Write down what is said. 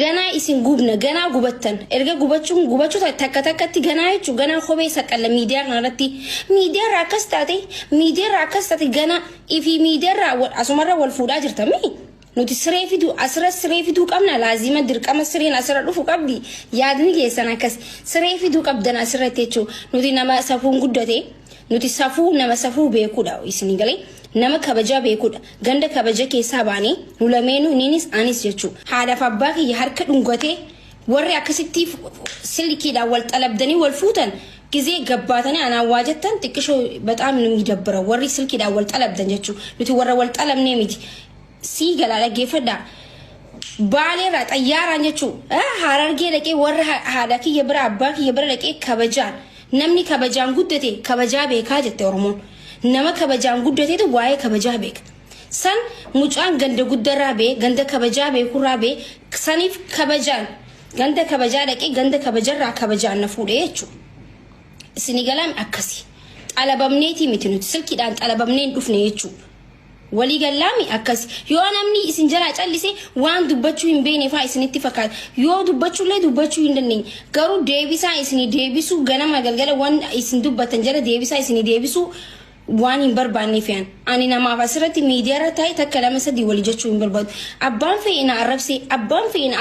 Ganaa isin gubna, ganaa gubattan. Erga gubachuun gubachuu takka takkatti ganaa jechuun ganaa kophee saqqalla miidiyaa kanarratti. Miidiyaa irraa akkas taate, miidiyaa irraa akkas taate, ganaa ifii miidiyaa irraa asumarra wal fuudhaa jirtami. Nuti siree fiduu, asirra siree fiduu qabna, laazima dirqama sireen asirra dhufu qabdi. Yaadni keessan akkas siree fiduu qabdan asirratti jechuudha. Nuti nama safuun guddate, nuti safuu, nama safuu beekuudha isinii galee, nama kabajaa beekuudha. Ganda kabaja keessaa baanee nu lameenuu, inninis anis jechuudha. Haadhaaf abbaa kiyya harka dhungatee warri akkasitti silkiidhaan wal xalabdanii wal fuutan gizee gabbaatanii anaan waa jettan xiqqishoo በጣም ነው የሚደብረው warri silkiidhaan wal xalabdan jechuudha. Nuti warra wal xalabnee miti. Sii galaa, dhaggeeffadhaa. Baaleerraa xayyaaraan jechuun Harargee dhaqee warra haadha kiyya bira, abbaa kiyya bira dhaqee kabajaan. Namni kabajaan guddate kabajaa beekaa jette Oromoon. Nama kabajaan guddateetu waa'ee kabajaa beeka. San mucaan ganda guddarraa bee, ganda kabajaa beekurraa bee, saniif kabajaan ganda kabajaa dhaqee ganda kabajarraa kabajaan na fuudhee jechuudha. Isinii galaan akkasi. Xalabamneetii miti, nuti silkiidhaan xalabamnee hin dhufne jechuudha. Walii gallaami akkasi. Yoo namni isin jalaa callise waan dubbachuu hin beekne fa'aa isinitti fakkaata. Yoo dubbachuullee dubbachuu hin dandeenye. Garuu deebisaa isinii deebisuu, ganama galgala waan isin dubbattan jala deebisaa isinii deebisuu waan hin barbaanne fe'an. Ani namaaf asirratti miidiyaarra taa'e takka lama sadii walii jechuu hin barbaadu. Abbaan fe'e na arrabsee, abbaan fe'e na.